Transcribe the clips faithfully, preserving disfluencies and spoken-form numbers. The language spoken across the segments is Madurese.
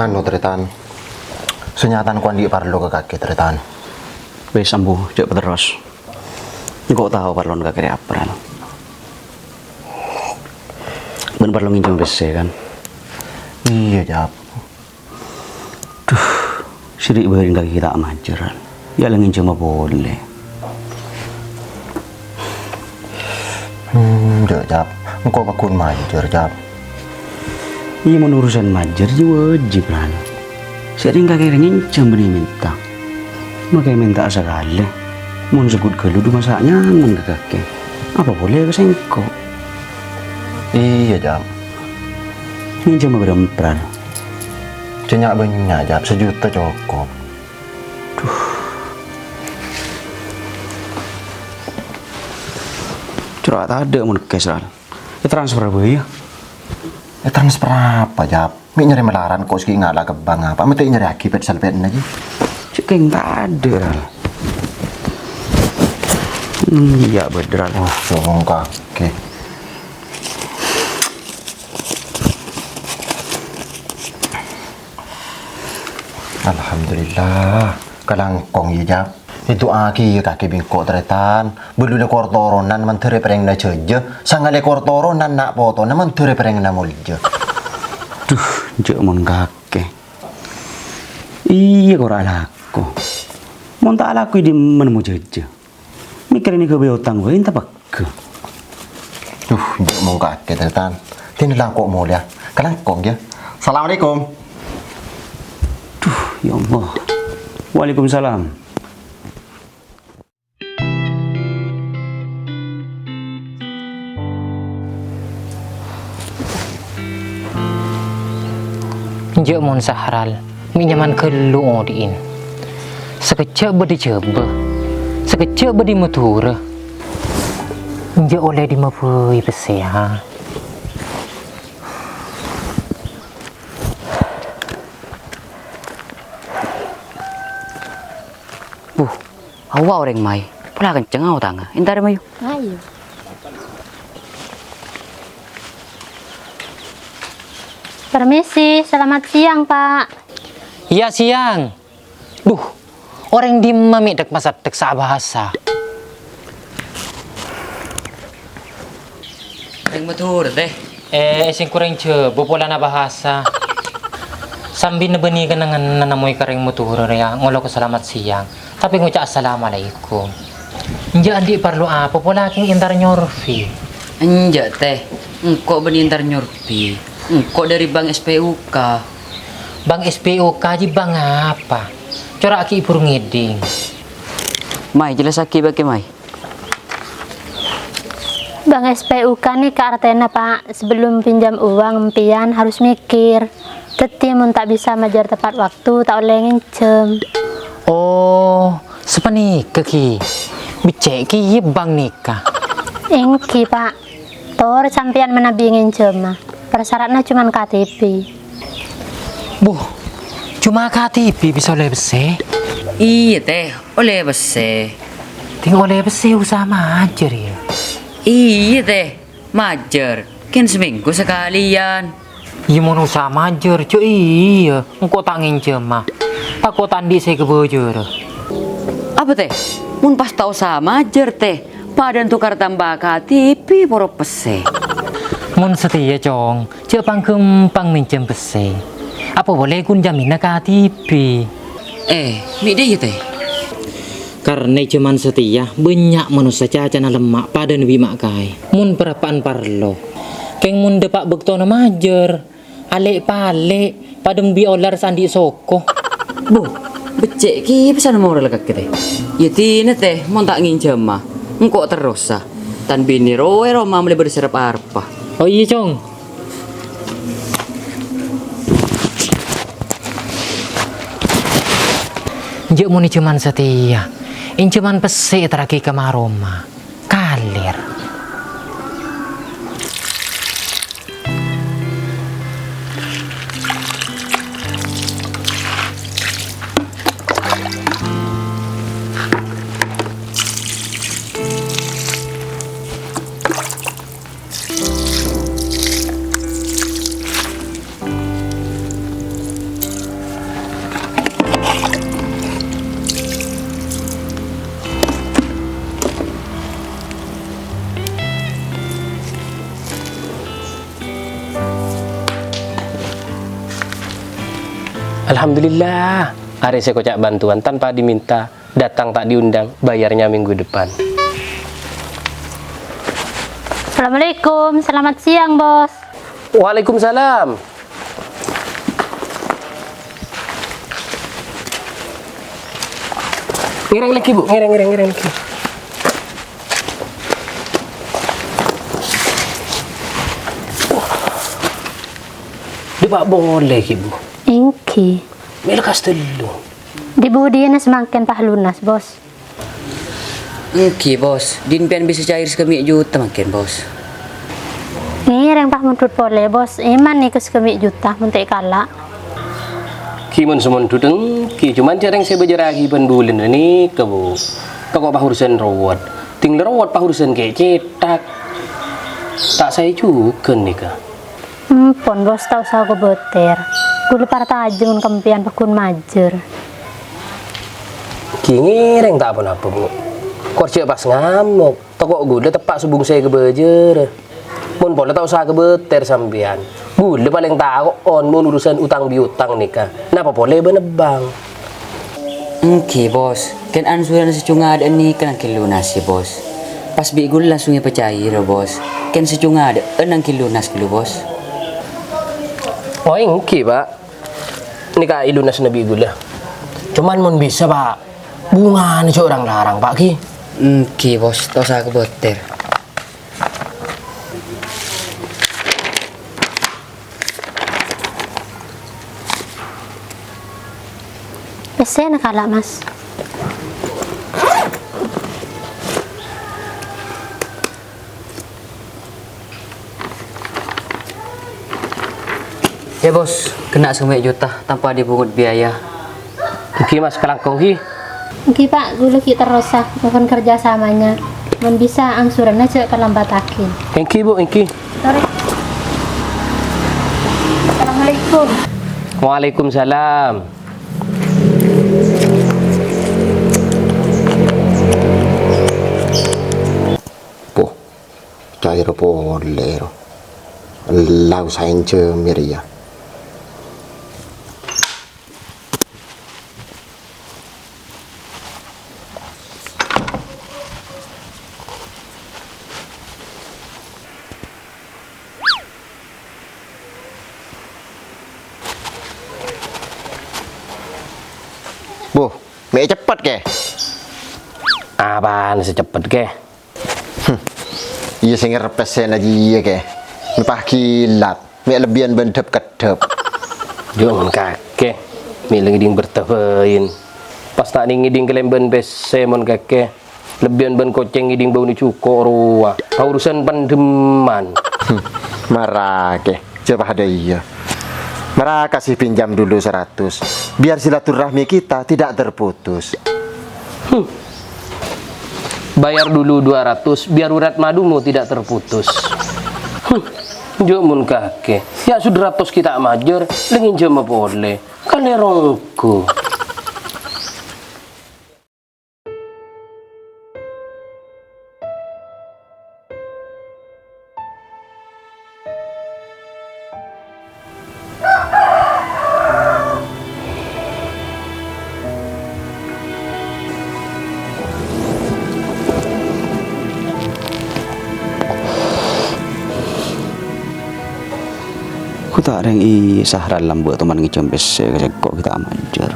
Anu, Tarètan. Sè nyatana engko' andi' parlo ka kakè, Tarètan. Wis, ambu, jhâ' paterros. Engko' tao parlona kakè rèya apa, Ral. Bân parlo ngènjhâm pèssè, kan? Iyâ, Jhâp. Duh, sè ri' bâreng kakè ta' majâr, Ral. Yâ la ngènjhâmâ polè. Hmm, jhâ', Jhâp. Engko' pagghun majâr, Jhâp. Iyâ, mon urusan majâr, jiyâ wajib, Ral. Sè rèng kakè rèya ngènjhâm bânnè mènta. Makè mènta'a sakalè. Mon segghut ghâllu du masa' nyaman ka kakè. Apa polè ka sèngko'? Iyâ, Jhâp. Ngènjhâmâ bârâmpa, Ral? Jhâ' nya'-bânnya', Jhâp. Sajuta cokop. Duh. Cora' tadâ' mon cash, Ral. Ètransfer bhâi, yâ. Ètransfer apa, Jhâp? Mè' nyarè malaran kok sè ngala' ka bank apa? Mè' ta' nyarèyaghi pèt-salpèdna, jiyâ. Cè' kèng tadâ', Ral. Hmm, iyâ, bhender, Ral. Oh, songong kakè. Alhamdulillah, kalangkong, yâ, Jhâp. Èdu'aaghi, yâ, kakè bi' engko', Tarètan. Bâllu lèkor toronan mandhâr èparèngana jhâjâ, sanga lèkor toronan na' potona mandhâr èparèngana molja. Duh, jhâ' mon kakè. Iyâ, kora' alako. Mon ta' alako, è dimma nemmo jhâjâ? Mèkkèrè nèka bâi otang bhâi, enta pegghâ. Duh, jhâ' mon kakè, Tarètan. Dinah la engko' molèya. Kalangkong, yâ. Assalamualaikum. Duh, ya Allah. Waalaikumsalam. Enjâ' mon Sahral, mè' nyaman ghâllu odi'in. Sakejjhâ' bâdâ Jhâbâ, sakejjhâ' bâdâ Madhurâ. Enjâ' ollè dimma bhâi pèssèna. Buh, awa orèng maè. Pola kenceng otangnga. Entarè mayu. Ayo. Permisi, selamat siang, Pak. Iyâ, siang. Duh, orèng dimma mè' dhek-maseddhek sa' bhâsa. Rèng Madhurâ, tè? Eh, sèngko' rèng Jhâbâ polana bhâsa. Sambina bânnè kennengnganna nammoy ka rèng Madhurâ rèya ngolok salamet sèyang, tapè ngoca' assalamualaikum. Enjâ' andi' parlo apa pola kèng entar Nyorbi? Enjâ', tè. Engko' bânnè entar Nyorbi. Engko' dâri Bank S P U K. Bank S P U K jiyâ bank apa? Cora' ghi' buru ngèdhing. Maè, jellassaghi bâkè, maè. Bank S P U K nèka artèna, Pak, sebelum pinjam uang, empiyan harus mikir. Dhâddhi, mon ta' bisa majâr tepat waktu, ta' ollè ngènjhâm. Oh, sapanèka, ghi. Beccè' kèya bank nèka. Èngghi, Pak. Torè sampèyan manabi ngènjhâmâ. Parsyaratna coma K T P. Buh, coma K T P bisa ollè pèssè? Iyâ, tè, ollè pèssè. Ding ollè pèssè usaha majâr, yâ? Iyâ, tè, majâr. Kèng samènggu sakalèyan. Iyâ, mon usaha majâr, jhâ' iyâ, engko' ta' ngènjhâmâ. Tako' ta' andi' sè èkabâjârâ. Apa, tè? Mon pas ta' usaha majâr, tè, padâna tokar tamba K T P poro pèssè. Mon satèya, Cong, jhâ' pang-ghâmpang mènjhâm pèssè. Apa polè ghun jhâmina K T P? Eh, mè' dhâ' iyâ, tè? Karna è jhâman satèya bânnya' manossa cacana lemma' padâna bi' ma' kaè. Mon parappa'na parlo, kèng mon dâpa' bâktona majâr, alè'-palè' padâ bi' olar sè andi' soko. Buh, beccè' kèya pèssèna moral kakè, tè. Iyâ dinah, tè, mon ta' ngènjhâmâ, engko' terrosa. Tan binè rowa è roma mellè bâdâ sè rep-areppa. Oh iyâ, Cong. Jhâ' mon è jhâman satèya, ènjhâman pèssè ètarraghi ka ma-roma. Kalèr. Alhamdulillah, arè sè koca' bantuan tanpa diminta, datang tak diundang, bayarnya minggu depan. Assalamualaikum, selamat siang, Bos. Waalaikumsalam. Ngèrèng lagi, Bu. Ngèrèng, ngèrèng, ngèrèng lagi. Dhi' pa' polè, ghi, Bu. Èngghi. Mè' lekkas tello. Dhi-budhina samangkèn pas lunas, Bos? Èngghi, Bos. Dhin pèyan bisa cair sakamè' juta mangkèn, Bos. Ngèrèng pas mondhut polè, Bos. Èman nèko sakamè' juta, mon ta' èkala'. Ghi mon samondhut èngghi, cuman jhâreng sè bâjârraghi bân bulân nèka, Bu. Tako' pas urusan rowet. Ding la rowet pas urusan kè cèthak. Ta' saè jhughân nèka. Empon, Bos, ta' osa kobâtèr. Ghulâ partajâ mon ka empèyan paggun majâr. Ghi ngèrèng ta' ponapa, Bu. Kor jhâ' pas ngamok. Tako' ghulâ teppa' sobung sè èkabâjârâ. Mon polè ta' osa kobâtèr sampèyan. Ghulâ palèng tako'on mon urusan utang-piutang nèka. Napa polè bân bank? Èngghi, Bos. Kèng angsuran sè cunga adâ'na nèka nangkèn lunas, yâ, Bos. Pas bi' ghulâ langsung èpacaèra, Bos. Kèng sè cunga adâ'na nangkèn lunas ghâllu, Bos. Oh, èngghi, Pa'. Nèka èlunasana bi' ghulâ. Cuman mon bisa, Pa', bungana jhâ' rang-larang, Pa', ghi. Èngghi, Bos. Ta' osa kobâtèr. Pèssèna kala', Mas. Yâ, Bos, kèng sakamè' juta tanpa dipungut biaya. Èngghi, Mas, kalangkong, ghi. Èngghi, Pa', ghulâ ghi' terrosa, mohon kerjasamanya. Mon bisa, angsuranna jhâ' kalambâtaghi. Èngghi, Bu, èngghi. Torè. Assalamualaikum. Waalaikumsalam. Poh, caèr polè, ro. Ella, saènjhâm, rèya. Boh, mè' ceppet, Kè. Apana sè ceppet, Kè? Hmm. Iyâ sè ngerrep pèssèna jiyâ, Kè. Mè' pas ghilat, mè' lebbiyân bân dhâp-keddhâp. Jhâ' mon kakè, mè' la ngèdhing bârtâ bhâi. Pas ta' nèng ngèdhing kalèmbân pèssè mon kakè. Lebbiyân bân kocèng ngèdhing bâuna jhuko' rowa. Urusan pandhemman. Hmm. Mara, Kè. Jhâ' padâ iyâ. Mara kasih pinjam dulu seratus. Biar silaturahmi kita tidak terputus. Hmm. Bayar dulu dua ratus, biar urat madumu tidak terputus. Hmm. Jhâ' mon kakè. Yâ, seratus ghi' ta' majâr, la ngènjhâmâ polè. Kalèro ongghu. Ghu ta' rèng è Sahral lambâ' toman ngènjhâm pèssè ka sèngko' ghi' ta' majâr.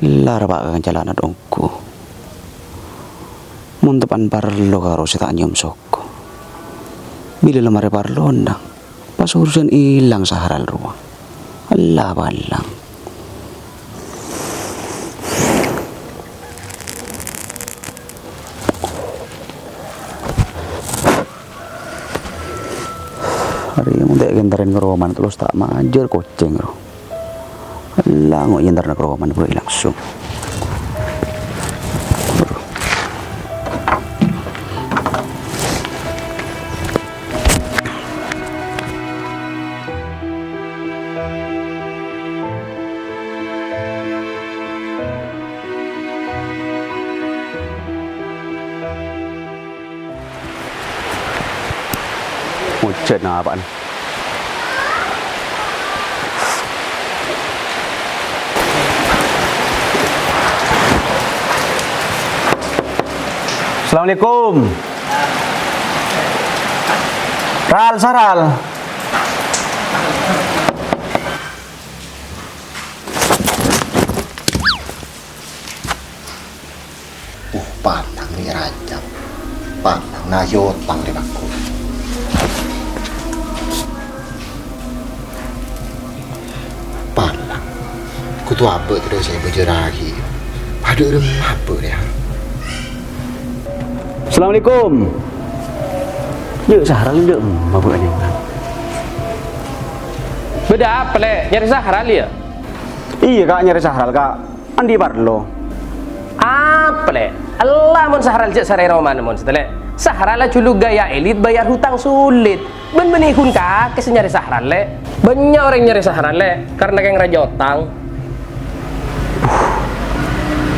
Ella ra pa' ka kancana ongghu. Mon teppa'na parlo karo sè ta' nyèyom soko. Bilâ la marè parlona, pas urusan èlang Sahral rowa. Ella palang. Arè mon ta' èkèntarèn ka romana, terros ta' majâr kocèng, ro. Ella, ngo' èntarna ka romana bhâi langsung. Ojhân apaan? Assalamualaikum. Ral, Saral. Uh, palang rè Rajab. Palang naghi otang rè bâkto. Palang. Kodhu abâ' terros sè èbâjârraghi. Padâ rem abâ' rè, ha. Assalamualaikum. Yuk, Sahral, yuk. Mabuk aja. Bâdâ apa, Lè'? Nyarè Sahral, yâ? Iyâ, Ka', nyarè Sahral, Ka'. Andi' parlo. Apa, Lè'? Ella mon Sahral jhâ' sarè romana mon satèya, Lè'. Sahral ajhuluk gaya elit, bayar hutang sulit. Bân bânnè ghun kakè sè nyarè Sahral, Lè'. Bânnya' orèng nyarè Sahral, Lè', karna kèng rajâ otang.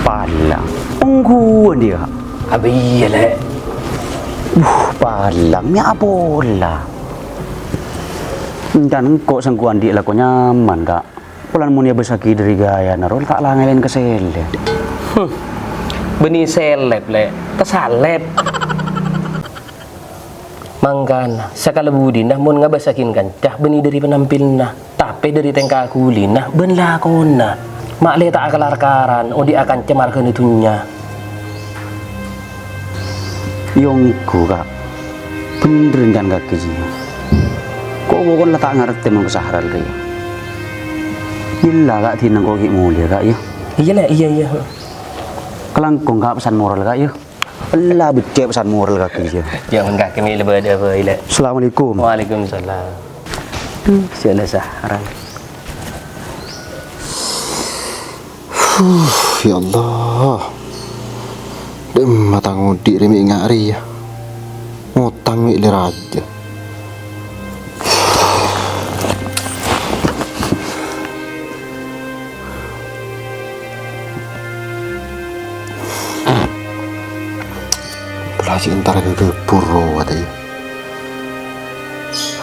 Palang. Ongghuwân, yâ, Ka'? Apa iyâ, Lè'? Palang, mè' apola. Encan engko' sengko' andi' lako nyaman, Ka'. Polana mon èabâsaghi dhâri ghâjâna rowa ta' la ngèlèn ka sèlèp. Hmm. Bânnè sèlèp, Lè'. Kasalèp. Mangkana, sakala budina mon ngabâsaghi kanca bânnè dhâri panampèlanna, tapè dhâri tèngka ghulina bân lakona. Ma' lè ta' akal-akaran odi' akanca marghâna dhunnya. Yâ ongghu, Ka'. Bhendher encan kakè jiyâ. Ko'-bokon la ta' ngartè mon ka Sahral rèya. Ella, Ka', dinah engko' ghi' molèya, Ka', yâ. Iyâ, Lè', iyâ, iyâ. Kalangkong, Ka', pesan moral, Ka', yâ. Ella beccè' pesan moral kakè jiyâ. Jhâ' mon kakè mèlè bâdâ bhâi, Lè'. Assalamualaikum. Waalaikumsalam. Hmm, sè la Sahral. Huh, ya Allah. Dâ'emma tang odi' rè mè' nga' rèya. Ngotang mè' lè rajâ. Bellâ jiyâ entar ka ghâbur rowa ta' iyâ.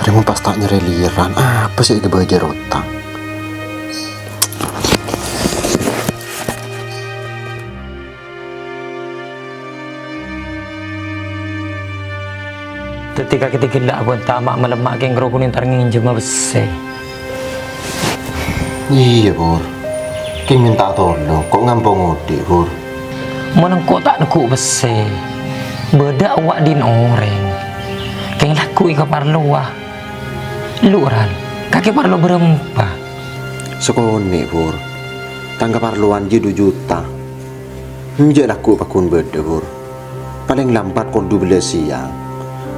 Arè mon pas ta' nyarè lèran, apa sè èkabâjâr otang? Dhâddhi kakè tèghellâ' abhânta ma' malemma kèng rowa ghun entar ngènjhâma pèssè. Iyâ, Pur. Kèng mènta tolong, ko' ngampong odi', Pur. Mon engko' ta' neggu' pèssè, bâdâ awwa' dhin orèng. Kèng lagghu'i kaparlowa. Lu, Ran, kakè parlo bârâmpa? Sakonè', Pur. Tang kaparlowan jiyâ du juta. Enjâ' lagghu' pagghun bâdâ, Pur. Palèng lambat kol dubellâs sèyang.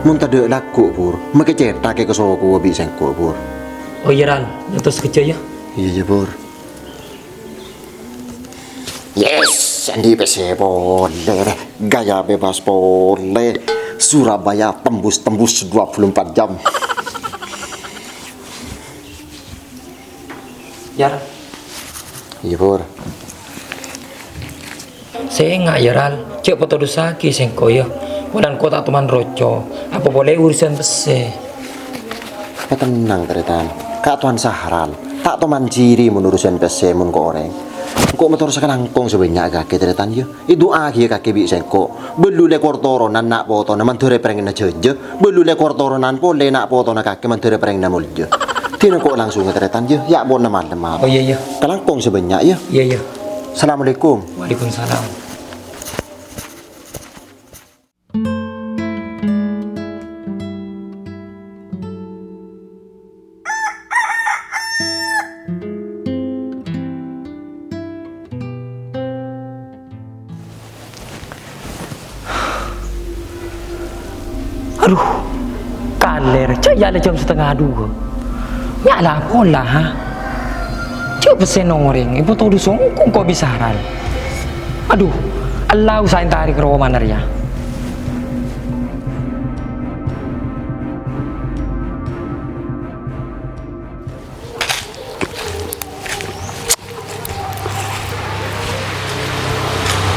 Mon tadâ' lagghu', Pur, makè cèthakè ka sokowa bi' sèngko', Pur. Oh iyâ, Ran. Nyantos kèjjhâ, yâ. Iyâ, iyâ, Pur. Yes, andi' pèssè polè, rè. Gaya bebas polè. Surabaya tembus-tembus dua puluh empat jam. Yâ, Ran. Iyâ, Pur. Sènga', yâ, Ral. Jhâ' patodusaghi sèngko', yâ. Polana ko' ta' toman roco. Apa polè urusan pèssè? Patennang, Tarètan. Ka' Towan Sahral. Ta' toman jiri mon urusan pèssè mon ko' orèng. Engko' mator sakalangkong sè bânnya' kakè, Tarètan, yâ. Èdu'aaghi kakè bi' sèngko'. Bâllu lèkor toronan na' potona mandhâr èparèngana jhâjâ. Bâllu lèkor toronan polè na' potona kakè mandhâr èparèngana molja. Dina ko' langsung, Tarètan, yâ. Yâ' pon malem, apa? Oh, iyâ, iyâ. Kalangkong sè bânnya', yâ. Iyâ, iyâ. Assalamualaikum. Waalaikumsalam. Adhu, kalèr, jhâ' yâ la jam satengnga duwâ'. Nya' la pola, ha? Jhâ' pèssè orèng, èpotodus songko' ko' bisa ral. Adhu, ella usaha èntarè ka romana rèya.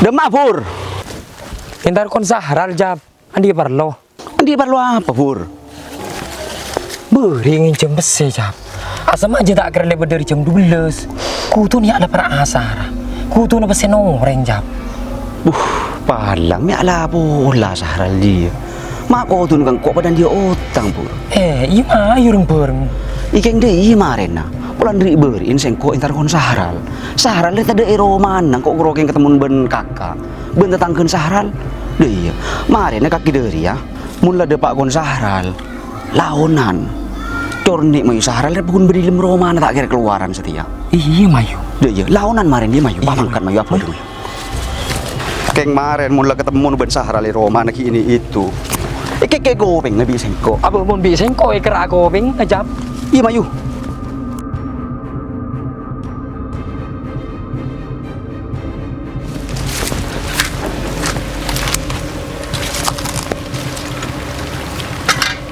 Dâ'emma, Bur? Èntar kon Sahral, Jab. Andi' parlo. Andi' parlo apa, Bur? Bâri' ngènjhâm pèssè, Jab. Asemma jhâ' ta' kèra lèbât dâri jam dubellâs. Kodhuna nya' la para' asar. Kodhuna pèssèna orèng, Jab. Buh, Palang, mè' la pola Sahral jiyâ. Ma' kodhuna ka engko' padâ andi'â otang, Pur. Eh, iyâ mayu reng-bhâreng. Èkèng dâ' iyâ marèna. Polana ri'-bâri'in sèngko' entar kon Sahral. Sahral rè tadâ' è romana, engko' ghuru kèng katemmo bân kaka'. Bân tatangghâna Sahral. Dâ' iyâ, marèna kakè dâri, yâ. Mon la dâpa' kon Sahral, laonan. Cornè' mayu Sahral rè paggun bâdâ è dâlem romana ta' kèra kalowaran satèya. Iyâ, mayu. Dâ' iyâ, laonan marèna iyâ mayu. Iyâ, pamangkat mayu. Mayu, apa dulu? Kèng marèn mon la katemmo bân Sahral è romana ghi' ini itu. Èkèkkè' kopèngnga bi' sèngko'. Apa mon bi' sèngko' èkèra' kopèngnga, Jab? Iyâ, mayu.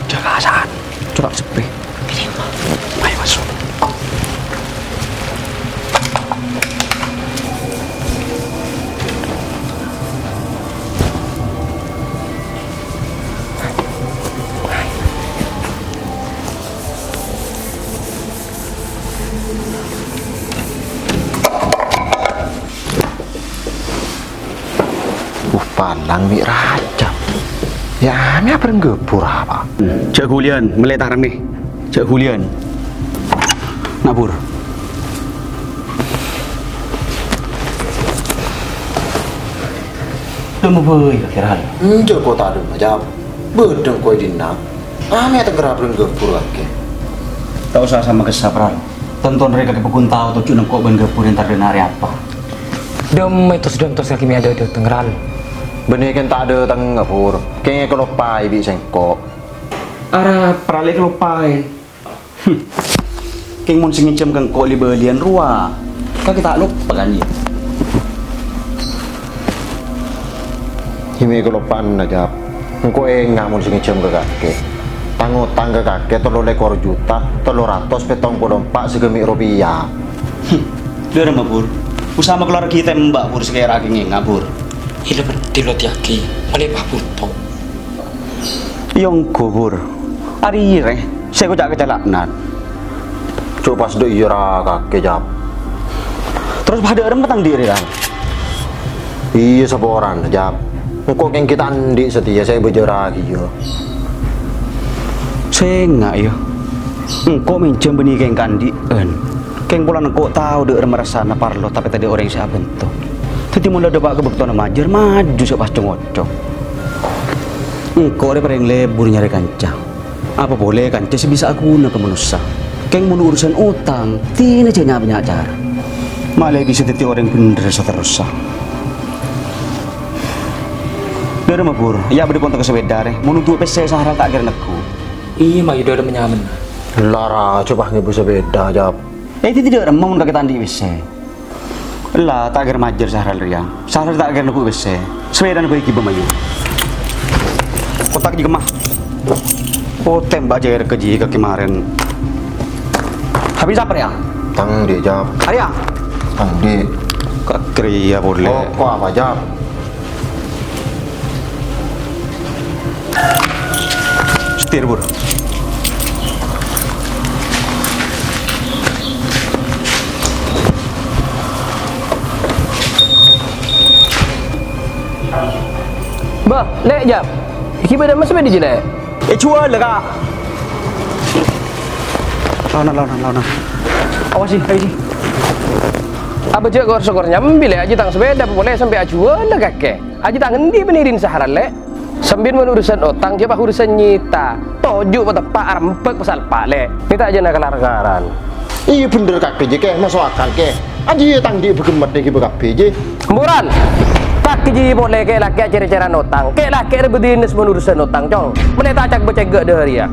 Jhâ' kasa'an. Coba sepi. Ayo masuk. Uh, palang bi' Rajab. Yâ, mè' apa reng ghâbur apa? Jhâ' ghuliyân, mellè tarèmè. Jhâ' ghuliyân. Na', Pur. Dâmma bhâi kakè, Ral. Enjâ' ko' ta' dâmma, Jab. Bâdâ ko' è dinna'. Amè tengkera bâreng ghâbur kakè. Ta' osa sama kessa, Pral. Tonton rè kakè paggun tao tojjhuna engko' bân ghâbur entar dâna arè apa. Dâmma ètos-dântos kakè mè' adâ-, dâteng, Ral. Bânnè kèng ta' dâtengnga, Pur. Kèng èkaloppaè bi' sèngko'. Arapa, Pral, èkaloppaè? Hmm. Kèng mon sè ngènjhâm ka engko' li-bâliyân rowa, kakè ta' loppa, kan, yâ? Ghi' mè' kaloppa'anna, Jab. Engko' enga' mon sè ngènjhâm ka kakè. Tang-otang ka kakè tello lèkor juta, tello ratos pèttong polo empa' sagâmè' ropèya. Hmm. Dâremma, Pur? Usama kalowar ghi' tèmbâ', Pur, sakèra kèng enga', Pur. Ila bhâdhi lo tèyaghi, malè pabunto. Iyâ ongghu, Pur. Arèya rè, sè èkoca' kacala'an. Jhâ' pas dâ' iyâ ra kakè, Jab. Terros padâ rèmma tang dhi' rèya, Ran? Iyâ, saporana, Jab. Engko' kèng ghi' ta' andi' satèya sè èbâjârâghi, yâ. Sènga', yâ. Engko' mènjhâm bânnè kèng ka andi'. En, kèng polana engko' tao dâ' rèmma rassana parlo tapè tadâ' orèng sè abhânto. Dhâddhi mon la dâpa' ka bâktona majâr, maju sè pas co-ngoco. Engko' rè parèng lebur nyarè kanca. Apa polè kanca sè bisa aghuna ka manossa. Kèng mon urusan otang, dinah jhâ' nya-bânnya' cara. Ma' lè bisa dhâddhi orèng bhendher saterrossa. Dâremma, Pur, yâ bâdâ kontak sepèda rè. Mon ondu' pèssè Sahral ta' kèra neggu'. Iyâ, mayu dâremma nyamana. Lara, coba ngèbâ sepèda, Jab. Eh, dhâddhi dâremma mon kakè ta' andi' pèssè. Ella, ta' kèra majâr Sahral rèya. Sahral ta' kèra neggu' pèssè. Sepèdana bhâi ghibâ mayu. Kontak jiyâ kemma. Oh, tèmbâ' jârèya ka jiyâ kakè marèn. Hape sapa rèya? Tang dhi', Jab. Arèya? Tang dhi'. Kakè rèya polè. Roko' apa, Jab? Setir, Pur. Bâh, Lè', Jab. Iki bâdâ mes bâdâ jâ, Lè'? Eh, juwâl, Ka'. Laonan, laonan, laonan. Awas, sih, ayo, sih. Abâ' jhâ' kor-sokor nyambi, Lè', ajiyâ tang sepèda polè sampè' ajuwâl, kakè. Ajiyâ tang andi' bânnè dhin Sahral, Lè'. Sampèyan mon urusan otang, jhâ' pas urusan nyita. Toju' pateppa' arembhâk pasal pa', Lè'. Nyita ajiyâ na kalar-karan. Iyâ bhendher kakè jiyâ, Kè, maso' akal, Kè. Ajiyâ tang dhi' bâgemmèt ghibâ kabbhi, jiyâ. Moran! Kakè jiyâ polè, Kè, lakè' acer-cèran otang. Kè, lakè' rè bâdhinas mon urusan otang, Cong. Mèlè ta' cak-bâcak ghâ' dâ' rèya.